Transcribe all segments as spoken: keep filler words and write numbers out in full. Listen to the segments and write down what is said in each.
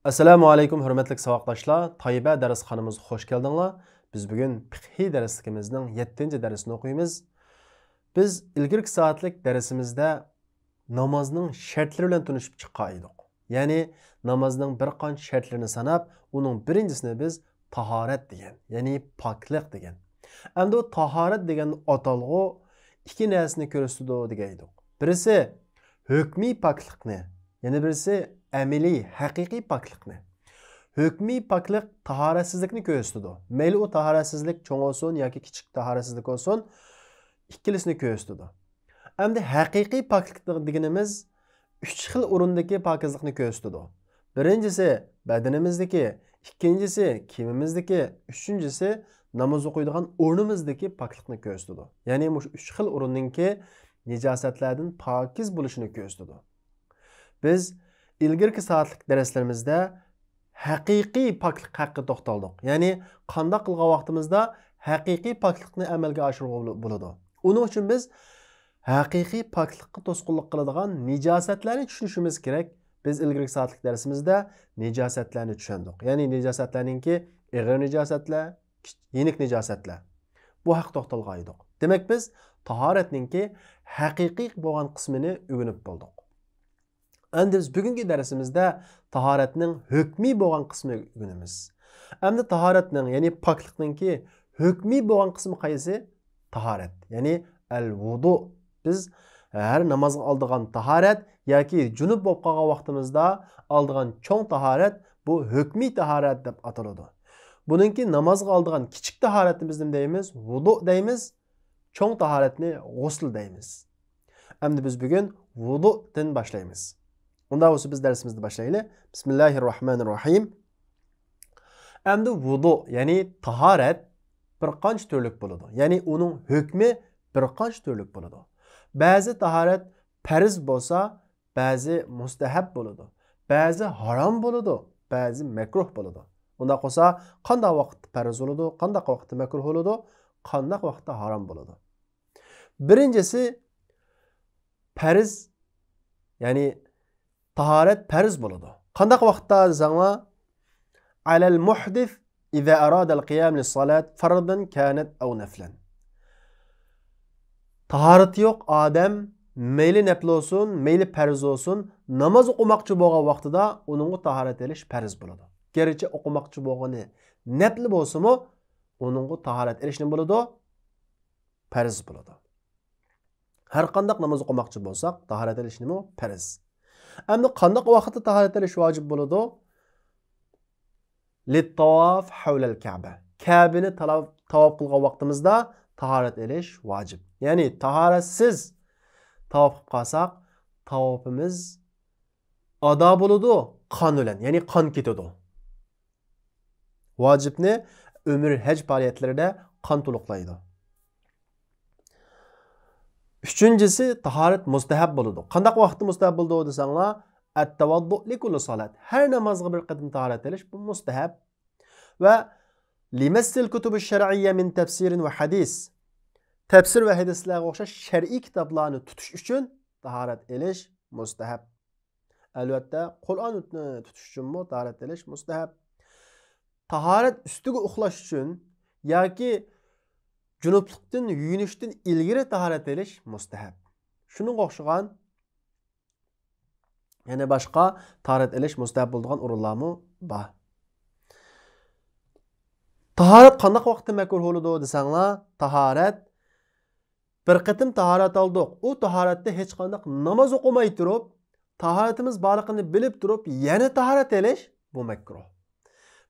ئەسسالامۇ ئەلەيكۇم، ھۆرمەتلىك ساۋاقداشلار. تايبە دەرسخانىمىزغا خوش كەلدىڭلار. بىز بۈگۈن پىقھىي دەرسلىكىمىزنىڭ يەتتىنچى دەرسىنى ئوقۇيمىز. بىز ئىلگىرىكى سائەتلىك دەرسىمىزدە نامازنىڭ شەرتلىرى بىلەن تونۇشۇپ چىققان ئىدۇق. يەنى نامازنىڭ بىر قانچە شەرتلىرىنى ساناپ، ئۇنىڭ بىرىنچىسىنى بىز تاھارەت دېگەن، يەنى پاكلىق دېگەن. ئەمدى ئۇ تاھارەت دېگەن ئاتالغۇ ئىككى نەرسىنى كۆرسىتىدۇ دېگەن ئىدۇق. بىرسى ھۆكمىي پاكلىقنى، يەنە بىرسى ئەمەلىي، ھەقىقىي پاكلىقنى. ھۆكمىي پاكلىق تاھارەتسىزلىكنى كۆرسىتىدۇ. مەيلى ئۇ تاھارەتسىزلىك چوڭ بولسۇن ياكى كىچىك تاھارەتسىزلىك بولسۇن، ئىككىلىسىنى كۆرسىتىدۇ. ئەمدى ھەقىقىي پاكلىق دېگىنىمىز ئۈچ خىل ئورۇندىكى پاكىزلىقنى كۆرسىتىدۇ. بىرىنچىسى بەدىنىمىزدىكى، ئىككىنچىسى كىيىمىمىزدىكى، ئۈچىنچىسى ناماز ئوقۇيدىغان ئورنىمىزدىكى پاكلىقنى كۆرسىتىدۇ. يەنى مۇشۇ ئۈچ خىل ئورۇننىڭكى نىجاسەتلەردىن پاكىز بولۇشىنى كۆرسىتىدۇ. بىز ئىلگىرىكى سائەتلىك دەرسلىرىمىزدە ھەقىقىي پاكلىق ھەققىدە توختالدۇق. يەنى قانداق قىلغان ۋاقتىمىزدا ھەقىقىي پاكلىقنى ئەمەلگە ئاشۇرغىلى بولىدۇ. ئۇنىڭ ئۈچۈن بىز ھەقىقىي پاكلىققا توسقۇنلۇق قىلىدىغان نىجاسەتلەرنى چۈشىنىشىمىز كېرەك. بىز ئىلگىرىكى سائەتلىك دەرسىمىزدە نىجاسەتلەرنى چۈشەندۇق. يەنى نىجاسەتلەرنىڭكى ئېغىر نىجاسەتلەر، كىچ-، يېنىك نىجاسەتلەر. بۇ ھەقتە توختالغان ئىدۇق. دېمەك، بىز تاھارەتنىڭكى ھەقىقىي بولغان قىسمىنى ئۆگىنىپ بولدۇق. ئەمدى بىز بۈگۈنكى دەرسىمىزدە تاھارەتنىڭ ھۆكمىي بولغان قىسمىنى ئۆگىنىمىز. ئەمدى تاھارەتنىڭ، يەنى پاكلىقنىڭكى ھۆكمىي بولغان قىسمى قايسى؟ تاھارەت، يەنى ئەل ۋۇدۇ. بىز ھەر نامازغا ئالىدىغان تاھارەت ياكى جۇنۇپ بولۇپ قالغان ۋاقتىمىزدا ئالىدىغان چوڭ تاھارەت، بۇ ھۆكمىي تاھارەت دەپ ئاتىلىدۇ. بۇنىڭكى نامازغا ئالىدىغان كىچىك تاھارەتنى بىز نېمە دەيمىز؟ ۋۇدۇ دەيمىز. چوڭ تاھارەتنى غۇسل دەيمىز. ئەمدى بىز بۈگۈن ۋۇدۇدىن باشلايمىز. ئۇنداق بولسا بىز دەرسىمىزنى باشلايلى. بىسمىللاھىررەھمانىررەھىم. ئەمدى ۋۇدۇ، يەنى تاھارەت بىر قانچە تۈرلۈك بولىدۇ. يەنى ئۇنىڭ ھۆكمى بىر قانچە تۈرلۈك بولىدۇ. بەزى تاھارەت پەرز بولسا، بەزى مۇستەھەب بولىدۇ. بەزى ھارام بولىدۇ، بەزى مەكرۇھ بولىدۇ. ئۇنداق بولسا، قانداق ۋاقىتتا پەرز بولىدۇ، قانداق ۋاقىتتا مەكرۇھ بولىدۇ، قانداق ۋاقىتتا ھارام بولىدۇ؟ بىرىنچىسى، پەرز، يەنى تاھارەت پەرز بولىدۇ. قانداق ۋاقىتتا دېسەڭلار، على المحدث إذا أراد القيام للصلاة فرضا كانت أو نفلا. تاھارىتى يوق ئادەم مەيلى نەپلى بولسۇن، مەيلى پەرز بولسۇن، ناماز ئوقۇماقچى بولغان ۋاقتىدا ئۇنىڭغا تاھارەت ئېلىش پەرز بولىدۇ. گەرچە ئوقۇماقچى بولغىنى نەپلى بولسىمۇ، ئۇنىڭغا تاھارەت ئېلىش نېمە بولىدۇ؟ پەرز بولىدۇ. ھەر قانداق ناماز ئوقۇماقچى بولساق، تاھارەت ئېلىش نېمە؟ پەرز. ئەمدى قانداق ۋاقىتتا تاھارەت ئېلىش ۋاجىپ بولىدۇ؟ للطواف حول الكعبة. كەبىنى تالاپ-، تاۋاپ قىلغان ۋاقتىمىزدا تاھارەت ئېلىش ۋاجىپ. يەنى تاھارەتسىز تاۋاپ قىلىپ قالساق، تاۋاپىمىز ئادا بولىدۇ، قان بىلەن، يەنى قان كېتىدۇ. ۋاجىپنى ئۆمرە، ھەج پائالىيەتلىرىدە قان تولۇقلايدۇ. ئۈچىنچىسى، تاھارەت مۇستەھەب بولىدۇ. قانداق ۋاقىتتا مۇستەھەب بولىدۇ دېسەڭلار، التوضؤ لكل صلاة. ھەر نامازغا بىر قېتىم تاھارەت ئېلىش، بۇ مۇستەھەب. ۋە لمس الكتب الشرعية من تفسير وحديث. تەپسىر ۋە ھەدىسلەرگە ئوخشاش شەرئىي كىتابلارنى تۇتۇش ئۈچۈن تاھارەت ئېلىش مۇستەھەب. ئەلۋەتتە، قۇرئان تۇتۇش ئۈچۈنمۇ تاھارەت ئېلىش مۇستەھەب. تاھارەت ئۈستىگە ئۇخلاش ئۈچۈن ياكى جۇنۇپلۇقتىن، يۇيۇنۇشتىن ئىلگىرى تاھارەت ئېلىش مۇستەھەب. شۇنىڭغا ئوخشىغان يەنە باشقا تاھارەت ئېلىش مۇستەھەب بولىدىغان ئورۇنلارمۇ بار. تاھارەت قانداق ۋاقىتتا مەكرۇھ بولىدۇ دېسەڭلار، تاھارەت بىر قېتىم تاھارەت ئالدۇق. ئۇ تاھارەتتە ھېچقانداق ناماز ئوقۇماي تۇرۇپ، تاھارىتىمىز بارلىقىنى بىلىپ تۇرۇپ، يەنە تاھارەت ئېلىش، بۇ مەكرۇھ.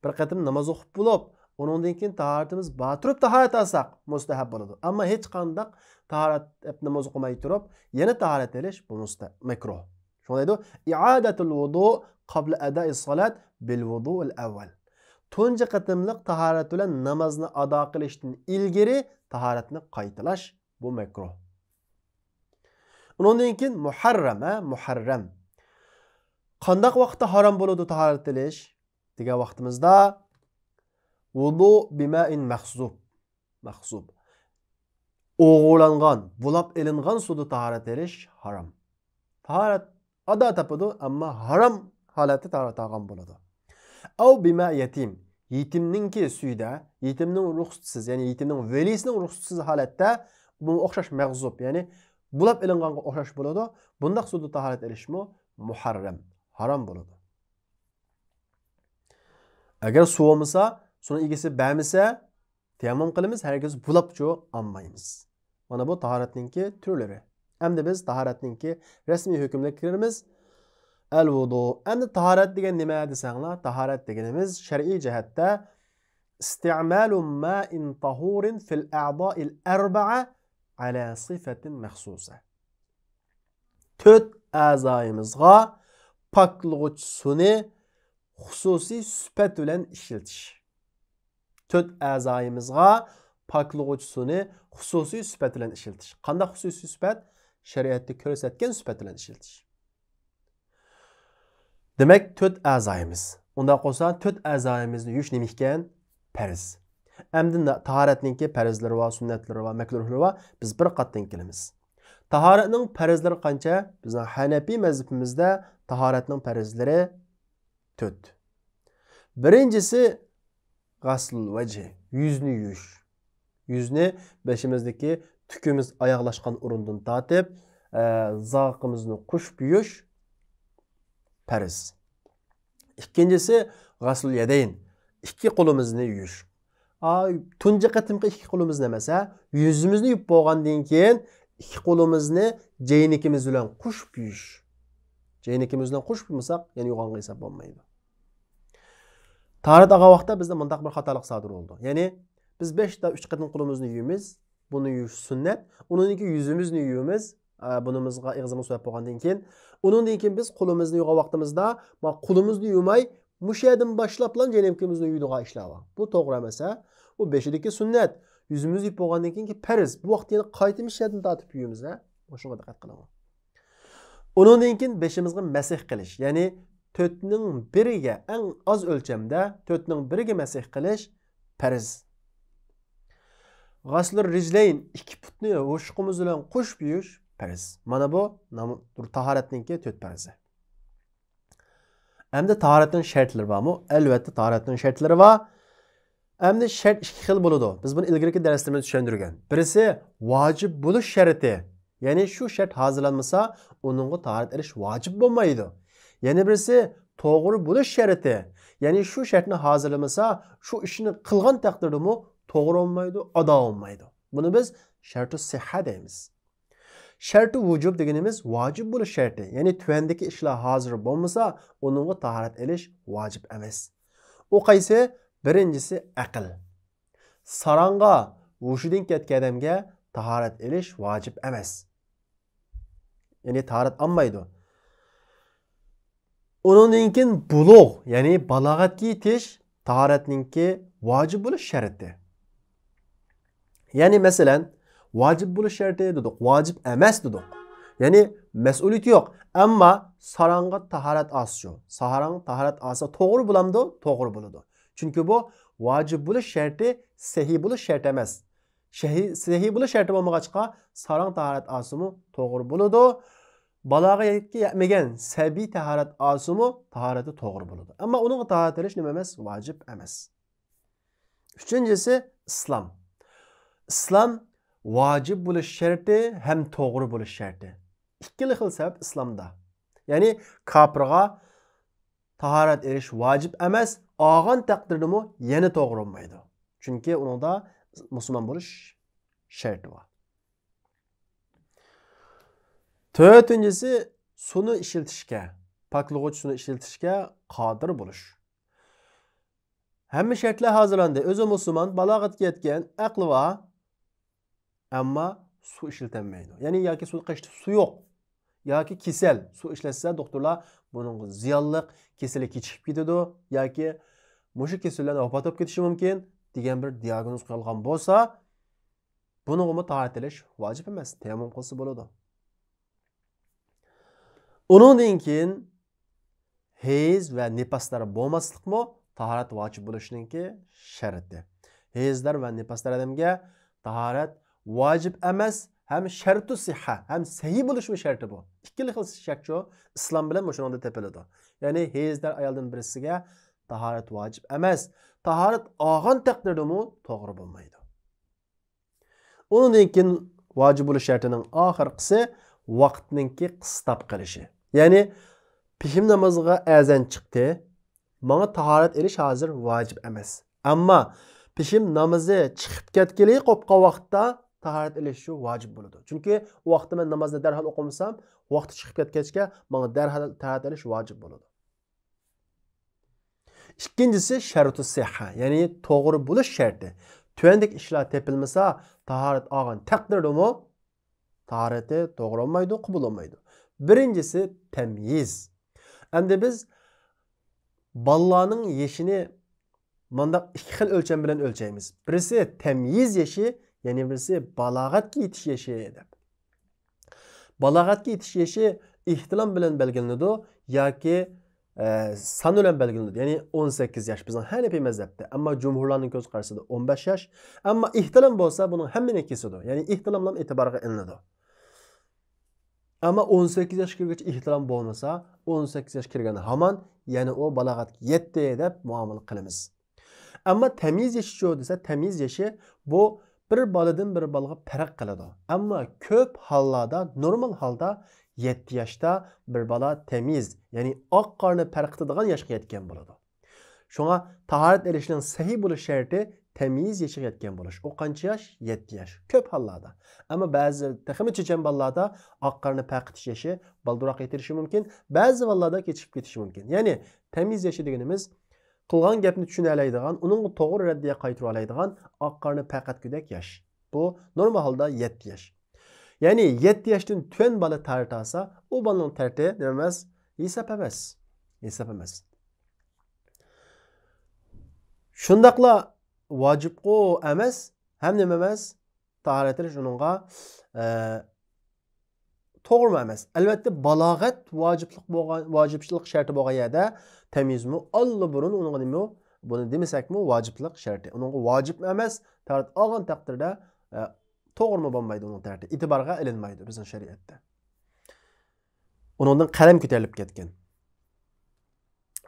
بىر قېتىم ناماز ئوقۇپ بولۇپ، ئۇنىڭدىن كېيىن تاھارىتىمىز بار تۇرۇپ تاھارەت ئالساق، مۇستەھەب بولىدۇ. ئەمما ھېچقانداق تاھارەت، ناماز ئوقۇماي تۇرۇپ، يەنە تاھارەت ئېلىش، بۇ مۇستە-، مەكرۇھ. شۇڭا دەيدۇ، إعادة الوضوء قبل أداء الصلاة بالوضوء الأول. تۇنجى قېتىملىق تاھارەت بىلەن نامازنى ئادا قىلىشتىن ئىلگىرى تاھارەتنى قايتىلاش، بۇ مەكرۇھ. ئۇنىڭدىن كېيىن مۇھەررەم، ھە، مۇھەررەم. قانداق ۋاقىتتا ھارام بولىدۇ تاھارەت ئېلىش دېگەن ۋاقتىمىزدا، ۋۇدۇ بىمائىن مەخزۇب. مەخزۇب. ئوغرىلانغان، بۇلاپ ئېلىنغان سۇدا تاھارەت ئېلىش ھارام. تاھارەت ئادا تاپىدۇ، ئەمما ھارام ھالەتتە تاھارەت ئالغان بولىدۇ. ئەۋ بىما يەتىم. يېتىمنىڭكى سۈيىدە، يېتىمنىڭ رۇخسىتىسىز، يەنى يېتىمنىڭ ۋەلىسىنىڭ رۇخسىتىسىز ھالەتتە، بۇ ئوخشاش مەغزۇپ، يەنى بۇلاپ ئېلىنغانغا ئوخشاش بولىدۇ. بۇنداق سۇدا تاھارەت ئېلىشمۇ مۇھەررەم، ھارام بولىدۇ. ئەگەر سۇ بولمىسا، سۇنىڭ ئىگىسى بەرمىسە، تەيەممۇم قىلىمىز، ھەرگىز بۇلاپچۇ ئالمايمىز. مانا بۇ تاھارەتنىڭكى تۈرلىرى. ئەمدى بىز تاھارەتنىڭكى رەسمىي ھۆكۈملىرىگە كىرىمىز. ئەل ۋۇدۇ. ئەمدى تاھارەت دېگەن نېمە دېسەڭلار، تاھارەت دېگىنىمىز شەرئىي جەھەتتە ئىستىئمالۇ مائىن تاھۇرىن فىل ئەئزائىل ئەربەئە ئەلا سىفەتىن مەخسۇسە. تۆت ئەزايىمىزغا پاكلىغۇچ سۇنى خۇسۇسىي سۈپەت بىلەن ئىشلىتىش. تۆت ئەزايىمىزغا پاكلىغۇچ سۇنى خۇسۇسىي سۈپەت بىلەن ئىشلىتىش. قانداق خۇسۇسىي سۈپەت؟ شەرىئەتتە كۆرسەتكەن سۈپەت بىلەن ئىشلىتىش. دېمەك، تۆت ئەزايىمىز. ئۇنداق بولسا، تۆت ئەزايىمىزنى يۇيۇش نېمە ئىكەن؟ پەرز. ئەمدى نا-، تاھارەتنىڭكى پەرزلىرى بار، سۈننەتلىرى بار، مەكرۇھلىرى بار. بىز بىر قاتتىن كېلىمىز. تاھارەتنىڭ پەرزلىرى قانچە؟ بىزنىڭ ھەنەپىي مەزھىپىمىزدە تاھارەتنىڭ پەرزلىرى تۆت. بىرىنچىسى، غەسلۇل ۋەجھى، يۈزنى يۇيۇش. يۈزنى بېشىمىزدىكى تۈكىمىز ئاياغلاشقان ئورۇندىن تارتىپ، ئە، زاغىقىمىزنى قوشۇپ يۇيۇش پەرز. ئىككىنچىسى، غەسلۇل يەدەين، ئىككى قولىمىزنى يۇيۇش. ئا، تۇنجى قېتىمقى ئىككى قولىمىزنى ئەمەس، ھە، يۈزىمىزنى يۇيۇپ بولغاندىن كېيىن ئىككى قولىمىزنى جەينىكىمىز بىلەن قوشۇپ يۇيۇش. جەينىكىمىز بىلەن قوشۇپ يۇمىساق، يەنە يۇغانغا ھېساب بولمايدۇ. تاھارەت ئالغان ۋاقىتتا بىزدە مۇنداق بىر خاتالىق سادىر بولىدۇ. يەنى بىز بەشتە ئۈچ قېتىم قولىمىزنى يۇيىمىز. بۇنى يۇيۇش سۈننەت. ئۇنىڭدىن كېيىن يۈزىمىزنى يۇيىمىز. ئە، بۇنىمىزغا ئېغىزىمىز سۆيۈپ بولغاندىن كېيىن. ئۇنىڭدىن كېيىن بىز قولىمىزنى يۇغان ۋاقتىمىزدا، ما، قولىمىزنى يۇماي، مۇشۇ يەردىن باشلاپلا جەينىكىمىزنى يۇيىدىغان ئىشلار بار. بۇ توغرا ئەمەس، ھە؟ ئۇ بېشىدىكى سۈننەت. يۈزىمىز يۇيۇپ بولغاندىن كېيىنكى پەرز. بۇ ۋاقىتتا يەنە قايتا مۇشۇ يەردىن تارتىپ يۇيىمىز، ھە؟ مۇشۇغا دىققەت قىلىڭ. ئۇنىڭدىن كېيىن بېشىمىزغا مەسىھ قىلىش، يەنى تۆتنىڭ بىرىگە، ئەڭ ئاز ئۆلچەمدە تۆتنىڭ بىرىگە مەسىھ قىلىش پەرز. غەسلۇر رىجلەين، ئىككى پۇتنى ھوشۇقىمىز بىلەن قوشۇپ يۇيۇش پەرز. مانا بۇ نام-، تاھارەتنىڭكى تۆت پەرزى. ئەمدى تاھارەتنىڭ شەرتلىرى بارمۇ؟ ئەلۋەتتە، تاھارەتنىڭ شەرتلىرى بار. ئەمدى شەرت ئىككى خىل بولىدۇ. بىز بۇنى ئىلگىرىكى دەرسلىرىمىزدە چۈشەندۈرگەن. بىرسى ۋاجىپ بولۇش شەرتى. يەنى شۇ شەرت ھازىرلانمىسا، ئۇنىڭغا تاھارەت ئېلىش ۋاجىپ بولمايدۇ. يەنە بىرسى توغرا بولۇش شەرتى. يەنى شۇ شەرتنى ھازىرلىمىسا، شۇ ئىشنى قىلغان تەقدىردىمۇ توغرا بولمايدۇ، ئادا بولمايدۇ. بۇنى بىز شەرتۇ سىھھە دەيمىز. شەرتۇ ۋۇجۇب دېگىنىمىز ۋاجىپ بولۇش شەرتى. يەنى تۆۋەندىكى ئىشلار ھازىر بولمىسا، ئۇنىڭغا تاھارەت ئېلىش ۋاجىپ ئەمەس. ئۇ قايسى؟ بىرىنچىسى ئەقىل. ساراڭغا، ھوشىدىن كەتكەن ئادەمگە تاھارەت ئېلىش ۋاجىپ ئەمەس. يەنى تاھارەت ئالمايدۇ. ئۇنىڭدىن كېيىن بۇلۇغ، يەنى بالاغەتكە يېتىش تاھارەتنىڭكى ۋاجىپ بولۇش شەرتى. يەنى مەسىلەن، ۋاجىپ بولۇش شەرتى دېدۇق، ۋاجىپ ئەمەس دېدۇق. يەنى مەسئۇلىيىتى يوق. ئەمما ساراڭغا تاھارەت ئالسىچۇ؟ ساراڭ تاھارەت ئالسا توغرا بولامدۇ؟ توغرا بولىدۇ. چۈنكى بۇ ۋاجىپ بولۇش شەرتى سەھىي بولۇش شەرتى ئەمەس. شەھى-، سەھىي بولۇش شەرتى بولمىغاچقا، ساراڭ تاھارەت ئالسىمۇ توغرا بولىدۇ. بالاغەتكە يەتمىگەن سەبىي تاھارەت ئالسىمۇ تاھارىتى توغرا بولىدۇ. ئەمما ئۇنىڭغا تاھارەت ئېلىش نېمە ئەمەس؟ ۋاجىپ ئەمەس. ئۈچىنچىسى ئىسلام. ئىسلام ۋاجىپ بولۇش شەرتى ھەم توغرا بولۇش شەرتى. ئىككىلا خىل سەۋەب ئىسلامدا. يەنى كاپىرغا تاھارەت ئېلىش ۋاجىپ ئەمەس، ئالغان تەقدىردىمۇ يەنە توغرا بولمايدۇ. چۈنكى ئۇنىڭدا مۇسۇلمان بولۇش شەرتى بار. تۆتىنچىسى، سۇنى ئىشلىتىشكە، پاكلىغۇچ سۇنى ئىشلىتىشكە قادىر بولۇش. ھەممە شەرتلەر ھازىرلاندى. ئۆزى مۇسۇلمان، بالاغەتكە يەتكەن، ئەقلى بار. ئەمما سۇ ئىشلىتەلمەيدۇ. يەنى ياكى سۇ قېشىدا سۇ يوق. ياكى كېسەل، سۇ ئىشلەتسە دوختۇرلار بۇنىڭغا زىيانلىق، كېسىلى كېچىكىپ كېتىدۇ. ياكى مۇشۇ كېسەل بىلەن ۋاپات بولۇپ كېتىشى مۇمكىن دېگەن بىر دىئاگنوز قويۇلغان بولسا، بۇنىڭغىمۇ تاھارەت ئېلىش ۋاجىپ ئەمەس، تەيەممۇم قىلسا بولىدۇ. ئۇنىڭدىن كېيىن ھەيز ۋە نىپاسلار بولماسلىقمۇ تاھارەت ۋاجىپ بولۇشنىڭكى شەرتى. ھەيزلەر ۋە نىپاسلار ئادەمگە تاھارەت ۋاجىپ ئەمەس، ھەم شەرتۇ سىھھە، ھەم سەھىي بولۇشمۇ شەرتى بۇ. ئىككىلا خىل شەرتچۇ، ئىسلام بىلەن مۇشۇنىڭدا تېپىلىدۇ. يەنى ھەيزدار ئايالدىن بىرسىگە تاھارەت ۋاجىپ ئەمەس. تاھارەت ئالغان تەقدىردىمۇ توغرا بولمايدۇ. ئۇنىڭدىن كېيىن ۋاجىپ بولۇش شەرتىنىڭ ئاخىرقىسى ۋاقىتنىڭكى قىستاپ قېلىشى. يەنى پېشىم نامىزىغا ئەزان چىقتى، ماڭا تاھارەت ئېلىش ھازىر ۋاجىپ ئەمەس. ئەمما پېشىم نامىزى چىقىپ كەتكىلى قوپقان ۋاقىتتا تاھارەت ئېلىش شۇ ۋاجىپ بولىدۇ. چۈنكى ئۇ ۋاقىتتا مەن نامازنى دەرھال ئوقۇمىسام، ۋاقتى چىقىپ كەتكەچكە ماڭا دەرھال تاھارەت ئېلىش ۋاجىپ بولىدۇ. ئىككىنچىسى شەرتۇ سىھھە، يەنى توغرا بولۇش شەرتى. تۆۋەندىكى ئىشلار تېپىلمىسا، تاھارەت ئالغان تەقدىردىمۇ تاھارىتى توغرا بولمايدۇ، قوبۇل بولمايدۇ. بىرىنچىسى تەميىز. ئەمدى بىز بالىلارنىڭ يېشىنى مانداق ئىككى خىل ئۆلچەم بىلەن ئۆلچەيمىز. بىرسى تەميىز يېشى، يەنە بىرسى بالاغەتكە يېتىش يېشى دەپ. بالاغەتكە يېتىش يېشى ئېھتىلام بىلەن بەلگىلىنىدۇ ياكى، ئە، سان بىلەن بەلگىلىنىدۇ. يەنى ئون سەككىز ياش بىزنىڭ ھەنىپىي مەزھەپتە. ئەمما جۇمھۇرلارنىڭ كۆز قارىسىدا ئون بەش ياش. ئەمما ئېھتىلام بولسا بۇنىڭ ھەممىنى كېسىدۇ. يەنى ئېھتىلاملام ئېتىبارغا ئېلىنىدۇ. ئەمما ئون سەككىز ياشقا كىرگۈچە ئېھتىلام بولمىسا، ئون سەككىز ياش كىرگەن ھامان يەنە ئۇ بالاغەتكە يەتتى دەپ مۇئامىلە قىلىمىز. ئەمما تەميىز يېشىچۇ دېسە، تەميىز يېشى بۇ بىر بالىدىن بىر بالىغا پەرق قىلىدۇ. ئەمما كۆپ ھاللاردا، نورمال ھالدا يەتتە ياشتا بىر بالا تەميىز، يەنى ئاق قارىنى پەرقىتىدىغان ياشقا يەتكەن بولىدۇ. شۇڭا تاھارەت ئېلىشنىڭ سەھىھ بولۇش شەرتى تەميىز يېشىغا يەتكەن بولۇش. ئۇ قانچە ياش؟ يەتتە ياش. كۆپ ھاللاردا. ئەمما بەزى تېخىمۇ چېچەن بالىلاردا ئاق قارىنى پەرقىتىش يېشى بالدۇرراق يېتىشى مۇمكىن، بەزى بالىلاردا كېچىكىپ كېتىشى مۇمكىن. يەنى تەميىز يېشى دېگىنىمىز قىلغان گەپنى چۈشىنەلەيدىغان، ئۇنىڭغا توغرا رەددىيە قايتۇرالايدىغان، ئاق قارىنى پەرقەتكۈدەك ياش. بۇ نورمال ھالدا يەتتە ياش. يەنى يەتتە ياشتىن تۆۋەن بالا تاھارەت ئالسا، ئۇ بالىنىڭ تەرىتى نېمە ئەمەس؟ ھېساب ئەمەس. ھېساب ئەمەس. شۇنداقلا ۋاجىپقۇ ئەمەس، ھەم نېمە ئەمەس؟ تاھارەت ئېلىش ئۇنىڭغا، ئە، توغرىمۇ ئەمەس. ئەلۋەتتە، بالاغەت ۋاجىپلىق بولغان، ۋاجىپچىلىق شەرتى بولغان يەردە تەميىزمۇ ئاللىبۇرۇن ئۇنىڭغا نېمە، بۇنى دېمىسەكمۇ ۋاجىپلىق شەرتى. ئۇنىڭغا ۋاجىپمۇ ئەمەس، تاھارەت ئالغان تەقدىردە، ئە، توغرىمۇ بولمايدۇ ئۇنىڭ تەرىتى. ئېتىبارغا ئېلىنمايدۇ بىزنىڭ شەرىئەتتە. ئۇنىڭدىن قەلەم كۆتەرىلىپ كەتكەن.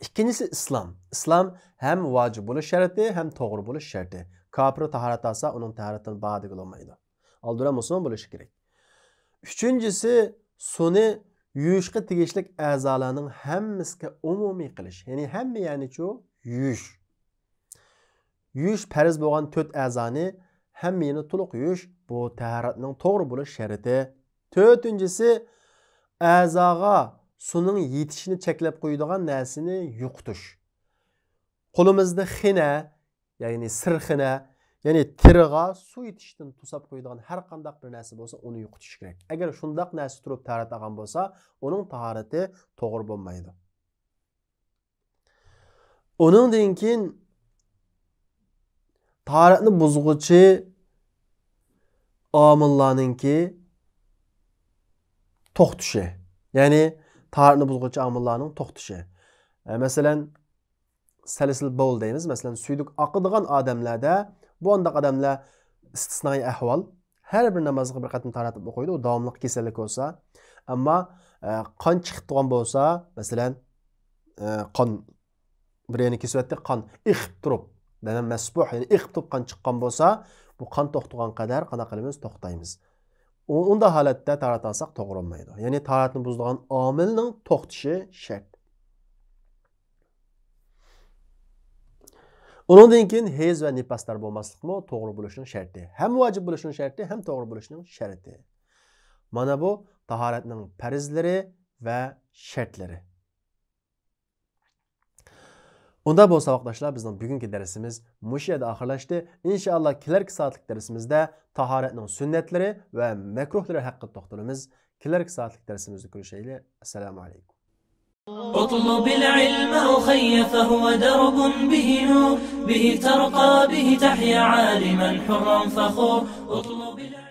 ئىككىنچىسى ئىسلام. ئىسلام ھەم ۋاجىپ بولۇش شەرتى، ھەم توغرا بولۇش شەرتى. كاپىر تاھارەت ئالسا، ئۇنىڭ تاھارىتىدىن بار دېگىلى بولمايدۇ. ئالدىرا مۇسۇلمان بولۇشى كېرەك. ئۈچىنچىسى، سۇنى يۇيۇشقا تېگىشلىك ئەزالارنىڭ ھەممىسىگە ئومۇمىي قىلىش. يەنى ھەممە يەرنىچۇ يۇيۇش. يۇيۇش پەرز بولغان تۆت ئەزانى ھەممىنى تولۇق يۇيۇش، بۇ تاھارەتنىڭ توغرا بولۇش شەرتى. تۆتىنچىسى، ئەزاغا سۇنىڭ يېتىشىنى چەكلەپ قويىدىغان نەرسىنى يوقىتىش. قولىمىزدا خىنە، يەنى سىرخىنە، يەنى تېرىغا سۇ يېتىشتىن توساپ قويىدىغان ھەر قانداق بىر نەرسە بولسا، ئۇنى يوقىتىش كېرەك. ئەگەر شۇنداق نەرسە تۇرۇپ تاھارەت ئالغان بولسا، ئۇنىڭ تاھارىتى توغرا بولمايدۇ. ئۇنىڭدىن كېيىن تاھارەتنى بۇزغۇچى ئامىللارنىڭكى توختىشى. يەنى تاھارەتنى بۇزغۇچى ئامىللارنىڭ توختىشى. ئە، مەسىلەن، سەلسىل بول دەيمىز. مەسىلەن، سۈيدۈك ئاقىدىغان ئادەملەردە، بۇ ئانداق ئادەملەر ئىستىسنائىي ئەھۋال. ھەر بىر نامازغا بىر قېتىم تاھارەت ئوقۇيدۇ، ئۇ داۋاملىق كېسەللىك بولسا. ئەمما، ئە، قان چىقىپ تۇرغان بولسا، مەسىلەن، ئە، قان بىر يەرنى كېسىۋەتتى، قان ئېقىپ تۇرۇپ، دەمە مەسبۇھ، يەنى ئېقىپ تۇرۇپ قان چىققان بولسا، بۇ قان توختىغان قەدەر قانداق قىلىمىز؟ توختايمىز. ئۇ، ئۇنداق ھالەتتە تاھارەت ئالساق توغرا بولمايدۇ. يەنى تاھارەتنى بۇزىدىغان ئامىلنىڭ توختىشى شەرت. ئۇنىڭدىن كېيىن ھەيز ۋە نىپاسلار بولماسلىقمۇ توغرا بولۇشنىڭ شەرتى. ھەم ۋاجىپ بولۇشنىڭ شەرتى، ھەم توغرا بولۇشنىڭ شەرتى. مانا بۇ تاھارەتنىڭ پەرزلىرى ۋە شەرتلىرى. ئۇندا بولسا، ساۋاقداشلار، بىزنىڭ بۈگۈنكى دەرسىمىز مۇشۇ يەردە ئاخىرلاشتى. ئىنشائاللا، كېلەركى سائەتلىك دەرسىمىزدە تاھارەتنىڭ سۈننەتلىرى ۋە مەكرۇھلىرى ھەققىدە توختىلىمىز. كېلەركى سائەتلىك دەرسىمىزدە كۆرۈشەيلى. ئەسسالامۇ ئەلەيكۇم. اطلب العلم أخي فهو درب به نور، به ترقى به تحيا عالما حرا فخور. اطلب العلم